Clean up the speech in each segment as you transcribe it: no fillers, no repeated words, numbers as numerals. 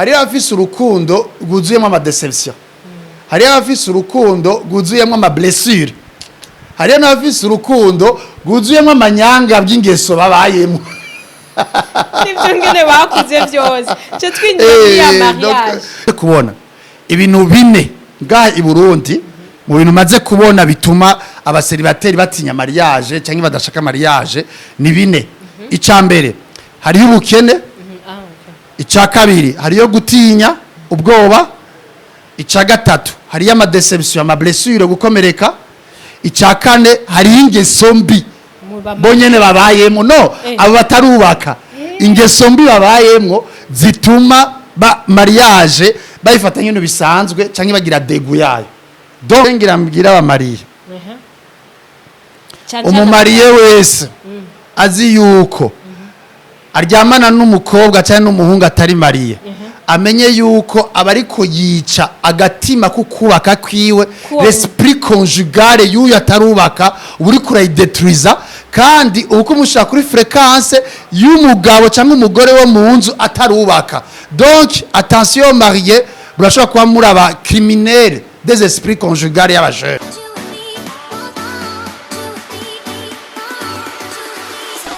Hariyo abafise urukundo rwuzuyemo ama déception, hariyo abafise urukundo rwuzuyemo ama blessure, hariyo n'abafise urukundo rwuzuyemo amanyanga by'ingeso babayemo. Nibyo, ngene bakuze byose cyo twinjiye muri ya mariage. Donc, kubona ibintu bine ngaha i Burundi, mu bintu maze kubona bituma aba célibataires batinya mariage cyangwa badashaka mariage, ni bine. Icya mbere, hariho ubukene. Ah, okay. Icya kabiri, hariyo gutinya, ubwoba. Icya gatatu, hariyo ama déception, ama blessure, gukomereka. Icya kane, hariyo ingeso mbi Mu bama- bonyene babayemo, no abo batarubaka, ingeso mbi babayemo zituma ba mariage bayifata nk'ibintu bisanzwe cyangwa bagira dégoût yayo. Donc ngira mbwira aba mariés, Cane cane umu marié wese azi yuko aryamana n'umukobwa cyangwa n'umuhungu atari marié, amenye yuko aba ariko yica agatima ko kubaka kwiwe. L'esprit conjugal y'uyu atarubaka uba uriko urayidetruiza, kandi uba uko umushaka kuri fréquence y'umugabo cyangwa umugore wo mu nzu atarubaka. Donc attention mariés, murashobora kuba muri aba criminels des esprits conjugal y'aba jeunes.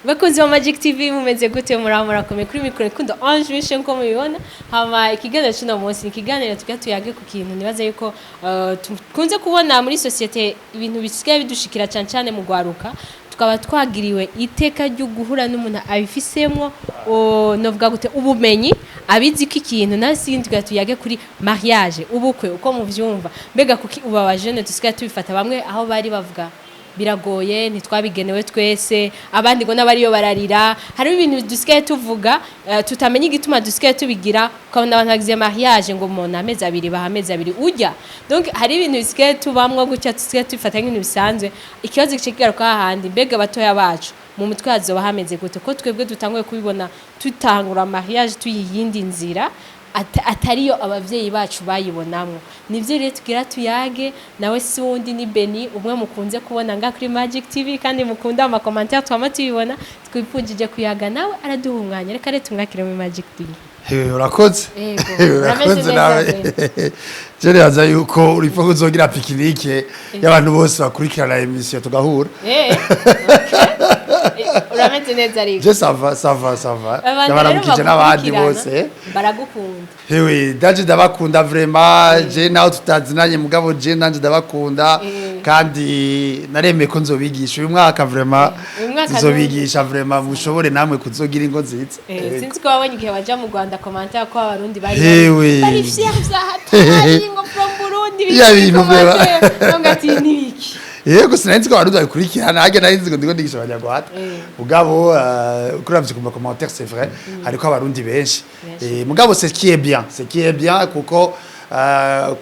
Bakunzi ba Magic TV, mumeze gute? Muraho, murakomeye? Kuri mikoro Ikundo Ange Wishe, nko mubibona. Hama ikiganiro cy'uno munsi ni ikiganiro tugira tuyage ku kintu nibaza yuko tukunze kubona muri société, ibintu bisigaye bidushikira cyane cyane mu gwaruka. Tukaba twagiriwe iteka ryo guhura n'umuntu abifisemwo, novuga gute, ubumenyi, abizi ko ikintu nasi. Tugira tuyage kuri mariage, ubukwe, uko muvyumva. Mbega kuki ubu aba jeunes dusigaye tubifata, bamwe aho bari bavuga biragoye, ntitwabigenewe twese, abandi ngo n'abariyo bararira? Hariho ibintu dusigaye tuvuga, tutamenya igituma dusigaye tubigira. Ukabona abantu bagize mariage ngo umuntu amezi 2, baha amezi 2 urya. Donc hari ibintu bisigaye tubamwo gutya, dusigaye tubifata nk'ibintu bisanzwe. Ikibazo gice kigaruka hahandi: mbega batoya bacu mu mutwe hazoba hameze gute, ko twebwe dutanguye kubibona, tutangura mariage tuyiyindi nzira atariyo abavyeyi bacu bayibonamwo? Nivyo rero tugira tuyage nawe. Si wundi, ni Beni, umwe mukunze kubona nga kuri Magic TV kandi mukunda ama commentaire, twama tubibona. Twipfujije kuyaga nawe, araduha umwanya. Reka rero tumwakire muri Magic TV. Hewe, urakoze. Yego, Hewe, urameze urakoze neza. Nawe je nibaza yuko uripfa kuzogira pique-nique y'abantu bose bakurikirana émission, tugahura. Okay. Urameze neza ariko? Je ça va, ça va, ça va. Abantu rero Ndabaramukije n'abandi bagukurikirana bose. baragukunda. Hewe, daje ndabakunda vraiment. Je naho tutazinanye, mugabo je nanje ndabakunda. Kandi naremeye ko nzobigisha uyu mwaka vraiment. Uyu mwaka. Nzobigisha vraiment, mushobore namwe kuzogira ingo nziza. Sinzi ko wabonye igihe waja mu Rwanda, commentaire ko Abarundi bari Hewe. bari fier vya hatari, ngo from Burundi. Ya bintu vraiment. Ngo ati nibiki? Yego, sinari nzi ko Abarundi babikurikirana. Harya nari nzi ngo ndiko ndigisha Abanyarwanda. Mugabo kuravye ku ma commentaire, c'est vrai, hariko Abarundi benshi. Benshi. Mugabo c'est qui est bien, c'est qui est bien, kuko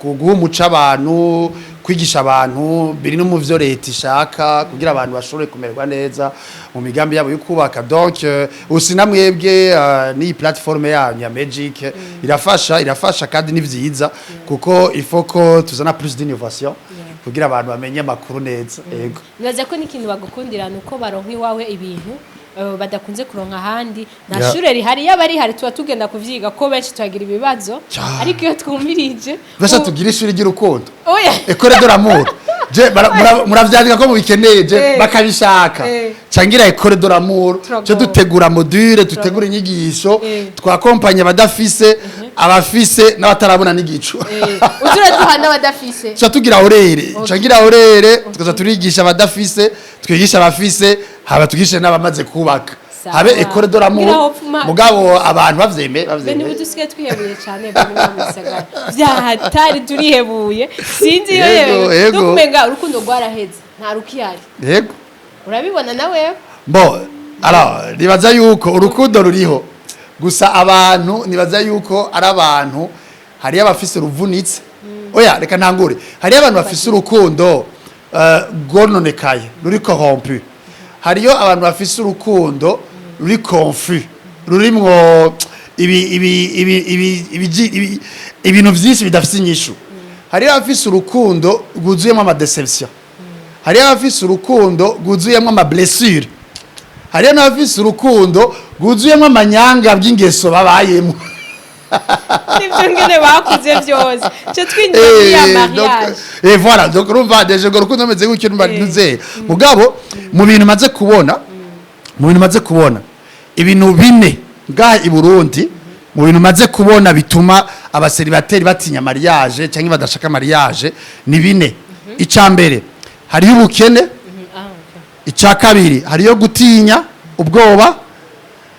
kuguha umuco abantu, kwigisha abantu, biri no mu vyo leta ishaka kugira abantu bashobore kumererwa neza mu migambi yabo yo kubaka. Donc usi namwebwe, n'iyi plateforme yanyu ya Magic irafasha, irafasha kandi ni vyiza, kuko il faut ko tuzana plus d'innovation kugira abantu bamenye amakuru neza. Yego. Nibaza ko n'ikintu bagukundira ni uko baronka iwawe ibintu badakunze kuronka ahandi. Nta shure rihari, yaba rihari tuba tugenda kuvyiga, ko benshi tuhagira ibibazo. Ariko iyo twumirije Basha tugira ishuri ry'urukundo. Oya. École de l'amour. Je muravyandika ko mubikeneye, je bakabishaka. Cangira école de l'amour. Turagowe. Cyo dutegura module, dutegura inyigisho, twakompanya abadafise, abafise n'abatarabona n'igicu. Uza uraduha n'abadafise. Tuca tugira horaire, cangira horaire, tukaza turigisha abadafise, twigisha abafise, haba tugishe n'abamaze kubaka. Sawa. Habe école de l'amour. Ngira hopfuma- Mugabo abantu bavyemeye, Bene ubu bavyemeye. dusigaye twihebuye cyane bene mu gisagara vyahatari, turihebuye, sinzi iyo. Yego, Yewe. yego. Nukumenga urukundo rwaraheze, nta rukihari. Yego. Urabibona nawe? Bon, alors nibaza yuko urukundo ruriho, gusa abantu nibaza yuko ari abantu, hariyo abafise ruvunitse. Oya, reka ntangure. Hariyo abantu bafise urukundo rwononekaye, ruri corrompu. Hariyo abantu bafise urukundo ruri confus, rurimwo ibi ibi ibi ibi ibi ibintu vyinshi bidafise inyishu. Hariyo abafise urukundo rwuzuyemo ama déception, hariyo abafise urukundo rwuzuyemo ama blessure, hariyo n'abafise urukundo rwuzuyemo amanyanga by'ingeso babayemo. Nibyo ngene bakuze byose cyo twinjiye muri ya mariage. Et voilà, donc urumva déjà ngo urukundo rumeze gutyo, urumva ntuze. Mugabo mu bintu maze kubona, ibintu bine ngaha i Burundi, mu bintu maze kubona bituma aba célibataires batinya mariage cyangwa badashaka mariage ni bine. Icya mbere, hariho ubukene. Ah, okay. Icya kabiri, hariyo gutinya, ubwoba.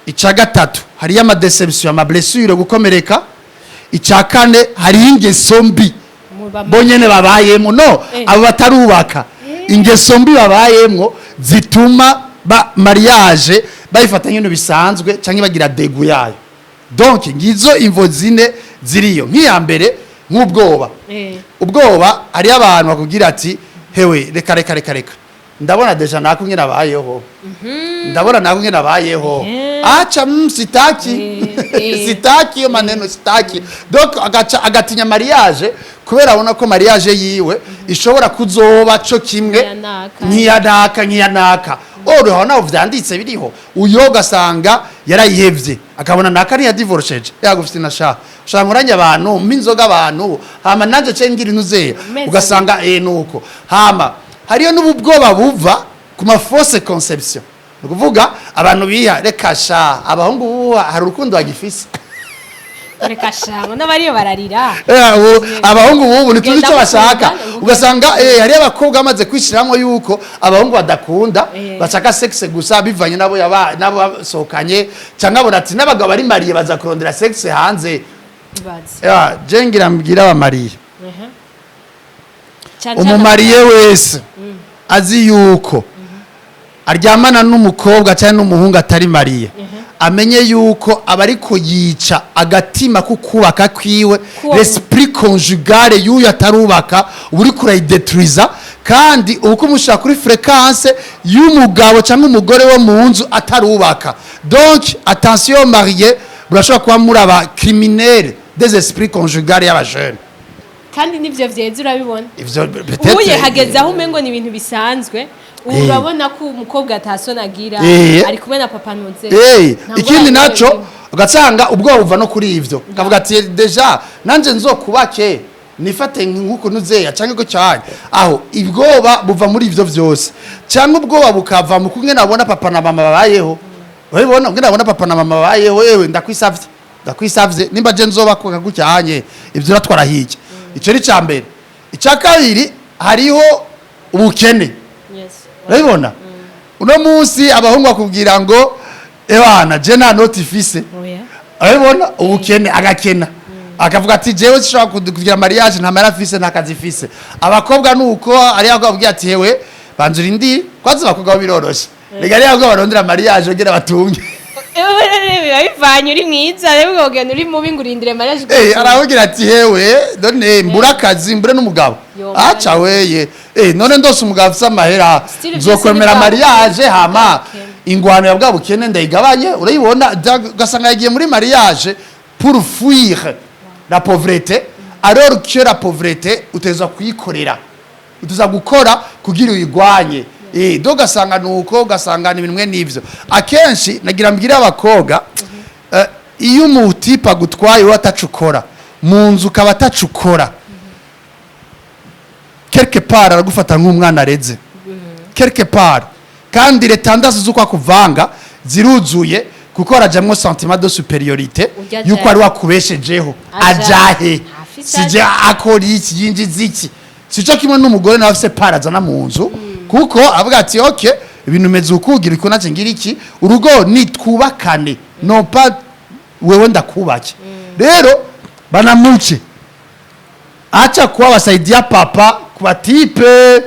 Icya gatatu, hariyo ama déceptions, ama blessures, gukomereka. Icya kane, hariyo ingeso mbi Mu bama- bonyene babayemo no abo batarubaka, ingeso mbi babayemo zituma ba mariage bayifata nk'ibintu bisanzwe cyangwa bagira dégoût yayo. Donc ngizo imvo zine ziriyo. Nk'iya mbere, nk'ubwoba. Ubwoba, hariyo abantu bakubwira ati: "Hewe, reka, reka, reka, reka, ndabona déjà nako ngene abayeho, ndabona nako ngene abayeho, acha, sitaki." "Sitaki iyo maneno, sitaki." Donc agaca agatinya mariage kubera abona ko mariage yiwe ishobora kuzoba co kimwe Nk'iya naka. Nk'iya naka, nk'iya naka. Oro naho vyanditse biriho, uyo ugasanga yarayihevye, akabona naka ntiyadivorceje, yagufite na sha ushaka nkoranye abantu mpa inzoga abantu, hama nanje ce ngira inuzeya. Meza. Ugasanga nuko hama hariyo n'ububwoba buva ku ma fausses conceptions, ni ukuvuga abantu biha: "Reka sha, abahungu bubu hari urukundo bagifise." Reka shango n'abariyo bararira. Ubu abahungu bubu ntituzi Ugenda icyo bashaka. mukundana, Ugasanga hariyo abakobwa bamaze kwishyiramo yuko abahungu badakunda, bashaka sexe gusa, bivanye nabo yaba nabo basohokanye, cyangwa abona ati n'abagabo bari mariés baza kurondera sexe hanze. Ibaze. Ya, je ngira mbwira aba mariés, Cane cane umu marié wese azi yuko aryamana n'umukobwa cyangwa n'umuhungu atari marié, amenye yuko aba ariko yica agatima ko kubaka kwiwe. L'esprit conjugal y'uyu atarubaka uba uriko urayidetruiza, kandi uba uko umushaka kuri fréquence y'umugabo cyangwa umugore wo mu nzu atarubaka. Donc attention mariés, murashobora kuba muri aba criminels des esprits conjugales y'aba jeunes. Kandi nivyo vyeza urabibona. Ivyo peut-être. Ubuye hageze aho umengo ni ibintu bisanzwe. Ubu urabona ko umukobwa atasoni agira, ari kumwe na papa ntuze. Nta Ikindi ngorane naco, n'imwe. ugasanga ubwoba buva no kuri ivyo, kavuga ati: "Déjà nanje nzokubake nifate nk'uko nuzeya canke ko cyane aho." Ubwoba buva muri ivyo vyose, cyangwa ubwoba bukava mu kumwe nabona papa na mama babayeho. Urabibona ngene nabona papa na mama babayeho: "Wewe, ndakwisavye, ndakwisavye, nimba je nzoba ko gucyanye ivyo uratwara hirya." Ico ni ca mbere. Icya kabiri, hariho ubukene. Urabibona, uno munsi abahungu bakubwira ngo: "Ebana, je nta noti ifise." Oya. Urabibona ubukene, agakena akavuga ati: "Jewe sinshobora kugira mariage, nta mahera afise, nta kazi ifise." Abakobwa nuko ari aho babwira ati: "Hewe, banza urindire kwanza." Abakobwa bo biroroshe rega, ari aho barondera mariage kugira batunge. Ewe, biba bivanye uri mwiza rero, ugenda uri mubi ngo urindire mariage. Aravugira ati: "Hewe, none mbura akazi, mbure n'umugabo." Yo, aca weye, none ndose umugabo afise amahera, Style byose nzokwemera ni bwa mariage, hama bukene. Ingwano ya bwa bukene ndayigabanye. Urayibona, ugasanga yagiye muri mariage pour fuir la pauvreté, alors que la pauvreté uteza kuyikorera, uteza gukora kugira uyigwanye. Do ugasanga nuko, ugasanga ni bimwe n'ivyo. Akenshi nagira mbwire abakobwa, iyo umu type agutwaye wowe atacu ukora mu nzu, ukaba atacu ukora, quelque part aragufata nk'umwana areze quelque part, kandi les tendances z'uko akuvanga ziruzuye, kuko harajamwo sentiment de supériorité Urya yuko ajahe. ari wakubeshejeho. Ajahe. Ajahe. Afise sije akora iki, yinjiza iki? Sico kimwe n'umugore nawe afise part azana mu nzu, kuko avuga ati: "Ok, ibintu bimeze uku, gira uku, nanje ngira iki." Urugo ni twubakane, non pas wewe ndakubake. Rero banamuce, acha kuwa wasaidia papa kwa type,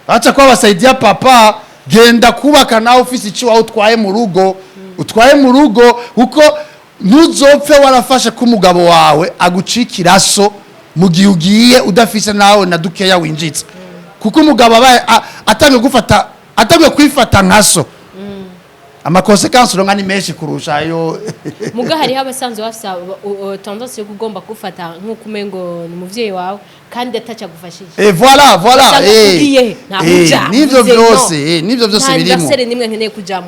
acha kuwa wasaidia papa, genda kubaka nawe ufise icyo wawe utwaye mu rugo, utwaye mu rugo, kuko ntuzopfe warafashe ko umugabo wawe agucikira so mu gihe ugiye udafise nawe na dukeya winjitse, kuko umugabo abaye atangiye gufata, atangiye kwifata nka so, ama conséquences uronka ni menshi kurusha ayo. Muga hariho abasanzwe bafise tendance yo kugomba kufata nk'uko umengo ni umuvyeyi wawe kandi ataca agufashije. Voilà, voilà. Usanga ugiye ntaho uja, nivyo uvuze no. vyose, nivyo vyose Nta birimo. anniversaire nimwe nkeneye kujamo,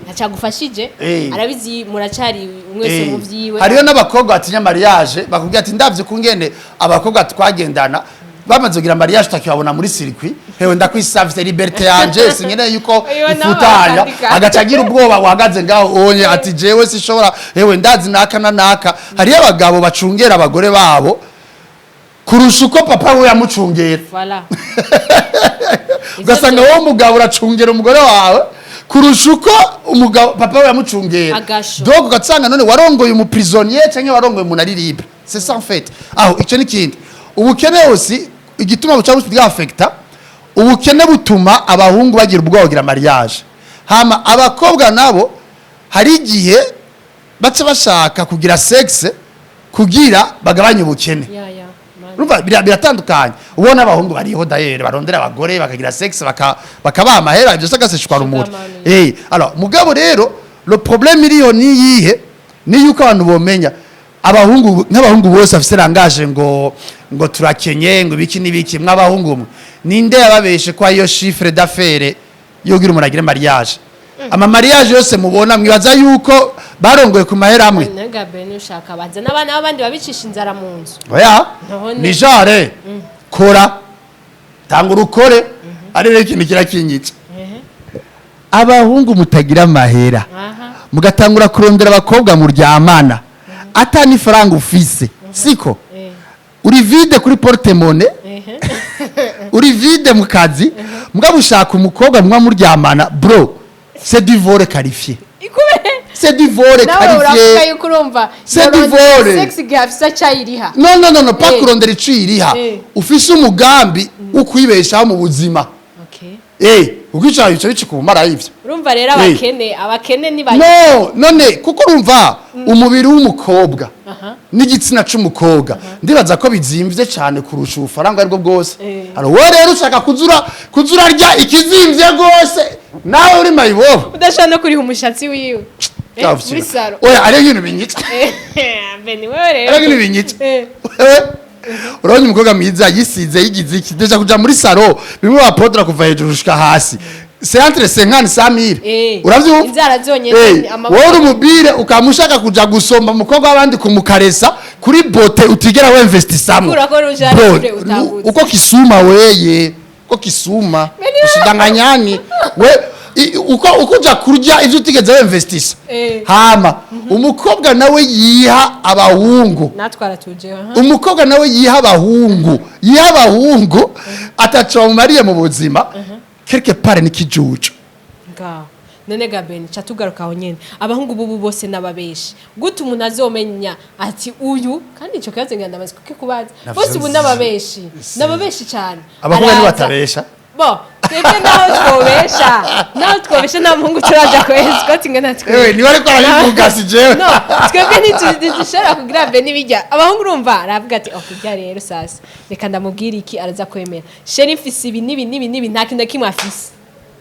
ntacagufashije. Arabizi muracari Mwese mu vyiwe. Hariyo n'abakobwa batinya mariage, bakubwira ati: "Ndavye kungene abakobwa twagendana bamaze kugira mariage utakibabona muri circuit, hewe ndakwisavye liberté yanje, sinkeneye yuko Iyo nawe ifutanya." barakandika. Agaca agira ubwoba, uhagaze ngaho onye ati: "Jewe sishobora, hewe ndazi naka na naka." Hariyo abagabo bacungera abagore babo kurusha uko papa we yamucungera. Voilà. Ugasanga wowe umugabo uracungera umugore wawe kurusha uko umugabo papa we yamucungera. Agasho. Donc ugasanga none warongoye umuprisonnier cyangwa warongoye umuntu ari libre. C'est ça en fait. Aho icyo ni kindi. Ubukene aussi, igituma buca bwafekta, ubukene butuma abahungu bagira ubwoba kugira mariage. Hama abakobwa nabo hari igihe baca bashaka kugira sexe kugira bagabanye ubukene. Ya man. Urumva biratandukanye. Ubona abahungu bariho d'ailleurs barondera abagore bakagira sexe, bakabaha amahera, ibyo se rumuri. Sugar mommy. Alors mugabo rero le problème iriyo ni yihe? Ni yuko abantu bomenya abahungu, nk'abahungu bose bafise langage ngo turakenye, ngo ibiki n'ibiki. Mw'abahungu mwe, ninde yababeshe ko ariyo chiffre d'affaires yogira umuntu agire mariage? Ama mariage yose mubona, mwibaza yuko barongoye ku mahera amwe? Nega bene ushaka baza n'abana b'abandi babicisha inzara mu nzu. Oya. None. Ni genre kora, tanga urukore. Ari rero ikintu kirakinyica, abahungu mutagira amahera, mugatangura kurondera abakobwa muryamana ata n'ifaranga ufise, siko? Uri vide kuri porte-monnaie, uri vide mu kazi, mugabo ushaka umukobwa muba muryamana. Bro, c'est du vol qualifié. Ikube. C'est du vol Nawe uravuga qualifié. yuko urumva C'est du vol. sex igihe afise acayiriha. Non, non, non, non, pas kurondera ico iriha. Ufise umugambi wo kwibeshaho mu buzima. Ubwicaye bica bicika ubumara ivyo. Urumva rero abakene ni No, none kuko urumva umubiri w'umukobwa n'igitsina c'umukobwa, ndibaza ko bizimvye cane kurusha ubufaranga aribwo bwose. Alors wowe rero ushaka kuzura rya ikizimvye rwose, nawe uri mayibobo. Udashobora no kuriha umushatsi wiwe muri salon. Oya, ariyo ibintu binyica. Beni wewe rero. Ariyo ibintu binyica. Wewe, urabona umukobwa mwiza yisize, yigize iki, déjà kuja muri salon bimwe bapodra kuva hejuru gushika hasi, c'est entre 50 100 mille. Uravyumva? Inzara zonyene, amaboko. Wowe uri umubire, ukaba ushaka kuja gusomba umukobwa w'abandi, kumukaresa kuri beauté utigera wemvestisamo. Kurako rouge à Bro, lèvres utaguze. Uko kisuma weye, uko kisuma usidanganyani we, uko uja kurya ivyo utigeze wemvestisa. Hama umukobwa nawe yiha abahungu. Natwe aratuje, aha. Umukobwa nawe yiha abahungu, ataco bamumariye mu buzima, quelque part ni kijuju. Ngaho none ga Beni, ca tugaruka aho nyene. Abahungu bubu bose n'ababeshi gute? Umuntu azomenya ati uyu, kandi ico kibazo ngira ndamaze kukikubaza. Navyo. Bose ubu n'ababeshi, n'ababeshi cyane. Abakobwa Araza. ntibatabesha. Bo twebwe naho twobesha nta muhungu turaja kwezi ko tingana twebwe. Ewe, niwe ariko arabivuga, si jewe. No, twebwe ntitushobora kugira Beni bijya abahungu. Urumva aravuga ati: "Ok, ibya rero sasa reka ndamubwira iki, araza kwemera. Chéri, mfise ibi n'ibi n'ibi n'ibi." Nta kintu na kimwe afise.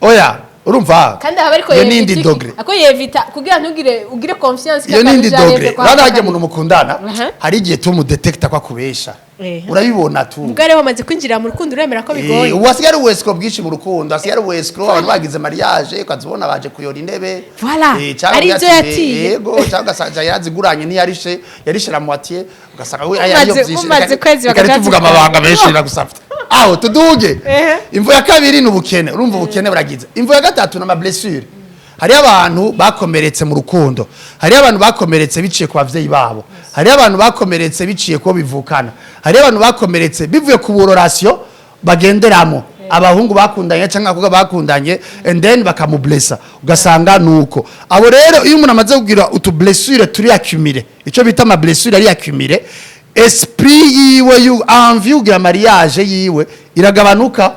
Oya, urumva, Kandi aba ariko iyo yevita ni indi iki? degré. Ako yevita kugira ntugire ugire confiance. Iyo ni indi degré. Urabona harya umuntu mukundana, Aha. hari igihe tumudetekta ko akubesha. Urabibona tu. Ubwo rero wamaze kwinjira mu rukundo, uremera ko bigoye. Ubu hasigaye ari ubuescroc bwinshi mu rukundo, hasigaye ari ubuescroc. Abantu bagize mariage ukazibona baje kuyora intebe. Voilà. Cyangwa Ari ugira ibyo ati, yatiye. Yego, cyangwa ugasanga yaraziguranye, ntiyarishe, yarishe la moitié, ugasanga we aya ariyo byinshi. Mumaze kwezi Reka tuvuga bakazitwara. amabanga menshi biragusafye. Aho tuduge. Imvo ya kabiri ni ubukene. Urumva ubukene buragize. Imvo ya gatatu ni ama blessure. Hariyo abantu bakomeretse mu rukundo, hariyo abantu bakomeretse biciye ku bavyeyi babo, hariyo abantu bakomeretse biciye kubo bivukana, hariyo abantu bakomeretse bivuye ku burorasiyo bagenderamo, abahungu bakundanye cyangwa abakobwa bakundanye, and then bakamublesa, ugasanga nuko. Abo rero, iyo umuntu amaze kugira utu blessure turi accumulé, icyo bita ama blessure ari accumulé, esprit yiwe yu envie ugira mariage yiwe iragabanuka,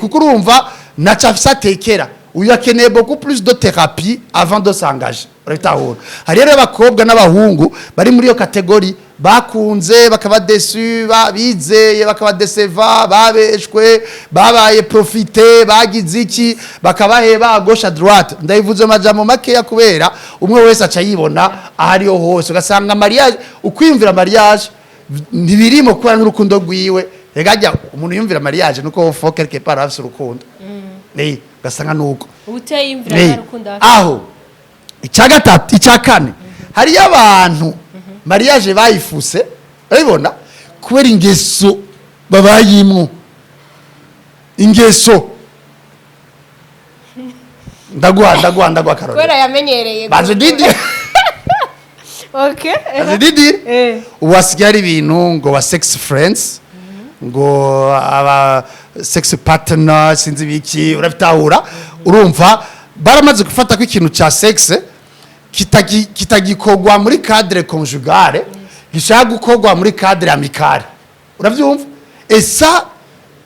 kuko urumva naca afise atekera. Uyu akeneye beaucoup plus de thérapie avant de s'engager, urabitahura. Hari rero abakobwa n'abahungu bari muri iyo catégorie, bakunze bakaba déçus, bizeye bakaba déceva, babeshwe, babaye profité, bagize iki, bakabaheba à gauche à droite. Ndabivuze amajambo makeya kubera umwe wese aca yibona aho ariho hose, ugasanga mariage, ukwiyumvira mariage ntibirimo kubera n'urukundo rwiwe. Rega jya umuntu yumvira mariage nuko faut quelque part afise urukundo, ugasanga nuko Uteye imvira nta rukundo afite. Aho icya gatatu, icya kane, Hariyo abantu mariage bayifuse, urabibona, kubera ingeso babayimwo. Ingeso, ndaguha Kubera akarorero. yamenyereye. Baje didi. Baje didi. Ubu hasigaye hari ibintu ngo ba sex friends, ngo aba sex partner, sinzi ibiki, urabitahura. Urumva baramaze gufata ko ikintu cya sexe kitagikorwa muri cadre conjugale, gishaka gukorwa muri cadre amicale, urabyumva? Et ça,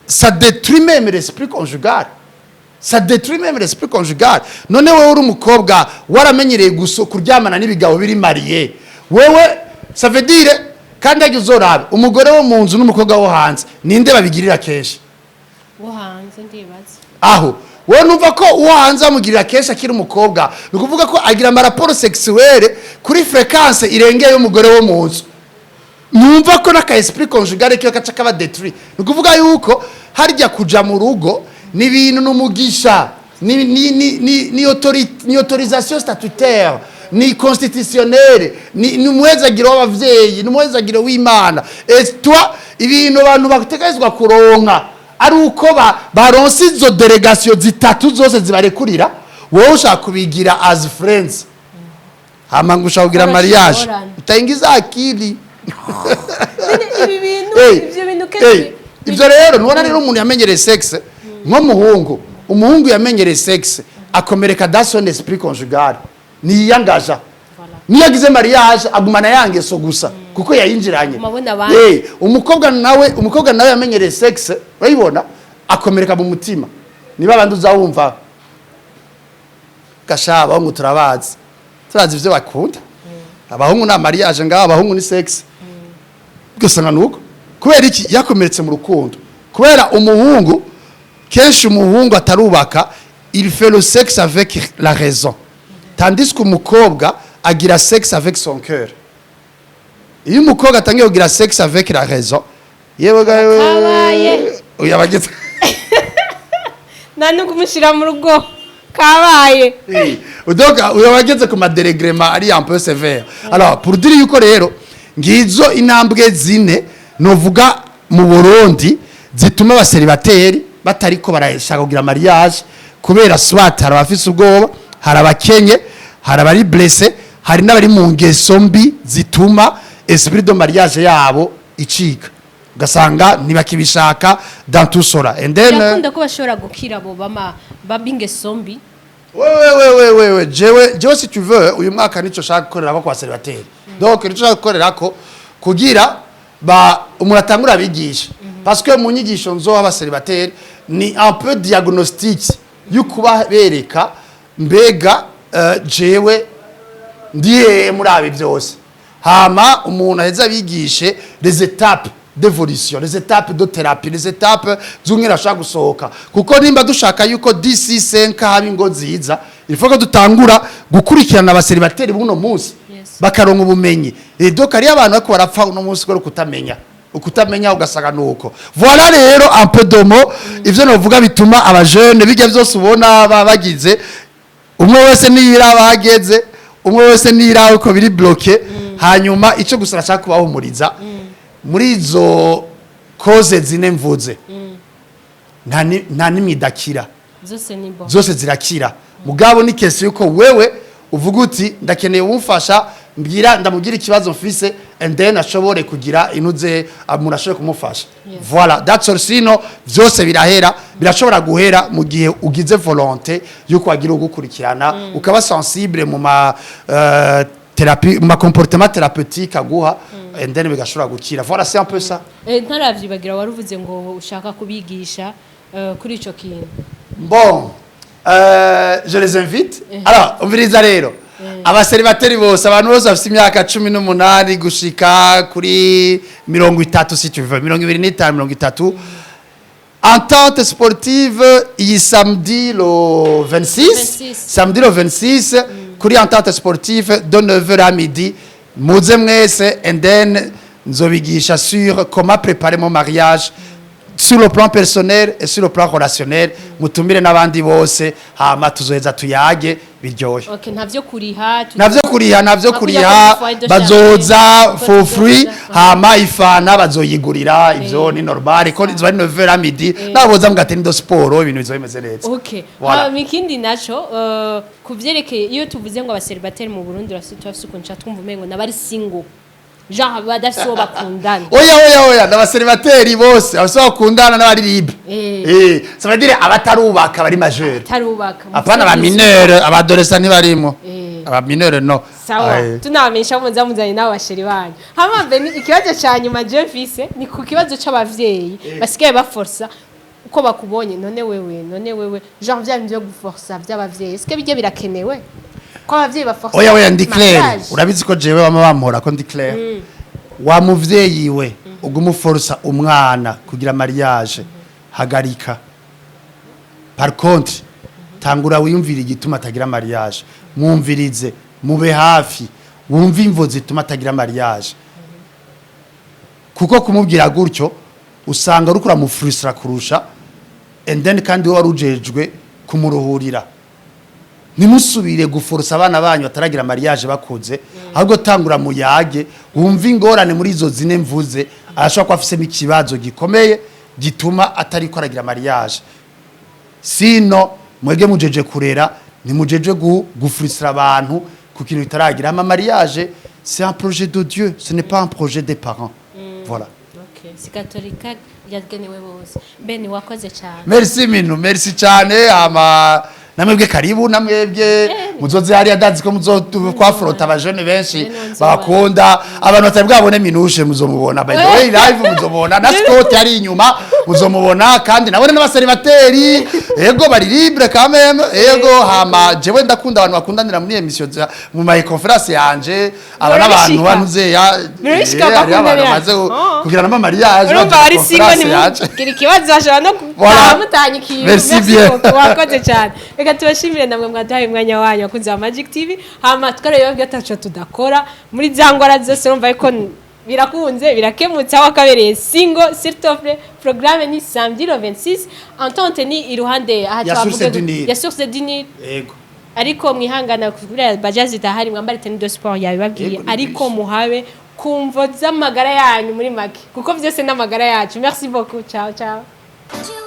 ça détruit même l'esprit conjugal, ça détruit même l'esprit conjugal. None wewe uri umukobwa waramenyereye guso kuryamana n'ibigabo biri mariés, wewe, ça veut dire, kandi ajya uzorabe umugore wo mu nzu n'umukobwa wo hanze, ninde babigirira kenshi? Wo hanze, ndibaza. Aho wowe numva ko uwo hanze amugirira kenshi akiri umukobwa, ni ukuvuga ko agira ama rapports sexuels kuri fréquence irengeye y'umugore wo mu nzu. Numva ko n'aka esprit conjugal kiyo gaca kaba détruit. Ni ukuvuga yuko harya kuja mu rugo ni ibintu, n'umugisha, ni autorisation statutaire, ni constitutionnelle, ni umuhezagiro w'abavyeyi, ni umuhezagiro w'Imana. Et toi, ibintu abantu bategerezwa kuronka ari uko baronse izo délégation zitatu zose zibarekurira, wowe ushaka kubigira as friends, hama ngo ushaka kugira Korosha mariage. ingorane. Utaingiza akili. Nyine ibi bintu, Hey, ibyo bintu hey, kenshi. Ibyo rero ntubona rero umuntu yamenyereye sexe nk'umuhungu, umuhungu yamenyereye sexe akomereka dans son esprit conjugal, niyiyangaja. Niyo agize mariage agumana ya ngeso gusa kuko yayinjiranye. Aguma abandi. Hey, umukobwa nawe yamenyereye sexe, urayibona, akomereka mu mutima. Niba abandi uzawumva gasha, abahungu turabazi, turazi ivyo bakunda. Abahungu na mariage ngaho, abahungu ni sexe, ugasanga nuko. Kubera iki? Yakomeretse mu rukundo. Kubera umuhungu, kenshi umuhungu atarubaka, il fait le sexe avec la raison, tandis que umukobwa agira sexe avec son cœur. Iyo umukobwa atangiye kugira sexe avec la raison, yewe ga yewe! Kabaye. Oya, bageze. Nta no kumushyira mu rugo, kabaye. Donc uyu bageze ku ma dérèglements ari un peu sévère. Alors, pour dire yuko rero ngizo intambwe zine novuga mu Burundi zituma aba célibataires batariko barashaka kugira mariage, kubera soit hari abafise ubwoba, hari abakenye, hari abari blessé, hari n'abari mu ngeso mbi zituma esprit de mariage yabo icika, ugasanga ntibakibishaka dans tout cela, and then Birakunda ko bashobora gukira abo bama bab'ingeso mbi? Wewe, jewe, si tu veux, uyu mwaka nico shaka gukorera ko kwa célibataire. Donc nico shaka gukorera ko kugira ba umuntu atangura abigisha, parce que mu nyigisho nzoha aba célibataire ni un peu diagnostic y'ukubabereka mbega jewe ndiye muri abi byose, hama umuntu aheza abigishe les étapes d'évolution, les étapes de thérapie, les étapes z'umwera ashaka gusohoka. Kuko nimba dushaka yuko d'ici 5 haba ingo nziza, il faut ko dutangura gukurikirana aba célibataires buno munsi, bakaronka ubumenyi. Et donc hariyo abantu bariko barapfa uno munsi kubera ukutamenya, ugasanga nuko. Voilà rero un peu de mots ivyo novuga bituma abajene bijya byose ubona bagize. Umwe wese niyiraba ahageze, umwe wese niyiraba uko biri bloqué. Hanyuma icyo gusa nashaka kubahumuriza, muri izo causes zine mvuze, nta nimwe idakira. Zose ni bo. Zose zirakira, mugabo ni question yuko wewe uvuga uti: "Ndakeneye umufasha, mbwira ndamubwira ikibazo mfise," and then ashobore kugira inuze, umuntu ashobore kumufasha. Voilà, that's all. Sino vyose birahera, birashobora guhera mu gihe ugize volonté yuko wagira ugukurikirana, ukaba sensible mu ma thérapie, mu ma comportement thérapeutique aguha, and then bigashobora gukira. Voilà, c'est un peu ça. Ntaravyibagira, wari uvuze ngo ushaka kubigisha kuri ico kintu. Bon, je les invite. Alors, umviriza rero. Aba célibataires bose, abantu bose bafite imyaka 18 gushika kuri 30, si tu veux, 25, 30. Entente sportive iyi samedi le 26, 26. Samedi le 26, kuri entente sportive de 9h à midi. Muze mwese, and then nzobigisha sur comment préparer mon mariage sur le plan personnel et sur le plan relationnel. Mutumire n'abandi bose, hama tuzoheza tuyage. Biryohe. Okay, ntavyo kuriha. Navyo Hakurya kuriha. kuri foyer de Bazoza charité, for free. bazoza. Hama ifana bazoyigurira, ivyo ni normal ko izoba ari 9h midi, naboza mu ga tenue de sport, ibintu bizoba bimeze neza. Voilà. Hama ikindi naco, ku vyerekeye iyo tuvuze ngo aba célibataires mu Burundi, urafise turafise ukuntu ca twumva umengo nabari single, genre badafise uwo bakundana. Oya, oya, oya, n'aba célibataires bose, abasore bakundana n'abari libre. Ça veut dire abatarubaka, bari majeur. Tarubaka. Apana aba mineurs, aba adolescents ntibarimo. Aba mineurs no. Sawa. Tunabamenyesha muza muzanye n'abo ba chéris banyu. Hama mbere ikibazo ca nyuma je mfise ni ku kibazo c'abavyeyi basigaye baforsa uko bakubonye: none wewe, none wewe, genre vya bintu vyo guforsa vy'abavyeyi, est-ce que bijya birakenewe ko abavyeyi baforsa Oya, oya, ndi clair. mariage? Urabizi ko jewe bama bampora ko ndi clair. Wa muvyeyi we uguma uforsa umwana kugira mariage, hagarika. Par contre, tangura wiyumvira igituma atagira mariage, mwumvirize, mube hafi, wumve imvo zituma atagira mariage, kuko kumubwira gutyo usanga uriko uramufrustra kurusha, and then kandi wowe wari ujejwe kumuruhurira. Ntimusubire guforosa abana banyu bataragira mariage bakuze, ahubwo tangura muyage, wumve ingorane muri izo zine mvuze. Arashobora kuba afisemo ikibazo gikomeye gituma atariko aragira mariage. Sino mwebwe mujeje kurera, ntimujeje gufrustra abantu ku kintu bitaragira. Ama mariage, c'est un projet de Dieu, ce n'est pas un projet des parents, voilà. Okay. Si katolika yagenewe bose. Beni, wakoze cyane. Merci Minu, merci cyane. Ama namwebwe karibu, namwebwe muzoze hariya, ndazi ko muzokwafrota abajene benshi babakunda. Abantu batari bwabone Minushe, muzomubona. By the way, live muzomubona, na Scott ari inyuma muzomubona, kandi nabone n'aba célibataires, ego, bari libre quand même, ego. Hama jewe ndakunda abantu bakundanira muri émission mu ma conférence yanje, aba n'abantu Murabishika. banuze ya Murabishika. Hariho abantu Bakundanira. bamaze Oh. kugira n'ama mariage. Urumva baje wari mu single, conférence yanje. ntimugire ikibazo, bashobora no Voilà. gutaha mutanye ikintu. Merci bien. Beaucoup, wakoze cyane. Reka tubashimire namwe mwaduhaye umwanya wanyu, abakunzi ba Magic TV. Hama twareba babwiye ataco tudakora muri za ngwara zose, urumva yuko birakunze, birakemutse. Aho akabereye single, s'il te plaît. Programme ni samedi le 26, entente ni iruhande aha Ya twavuze Source du Nil. Ya Source du Nil. Ego. Ariko mwihangana kubera bajazi zidahari, mwambare tenue de sport, yabibabwiye. Yego, ni ariko byiza. Muhabe kumvo z'amagara yanyu muri make, kuko byose n'amagara yacu. Merci beaucoup, ciao ciao. You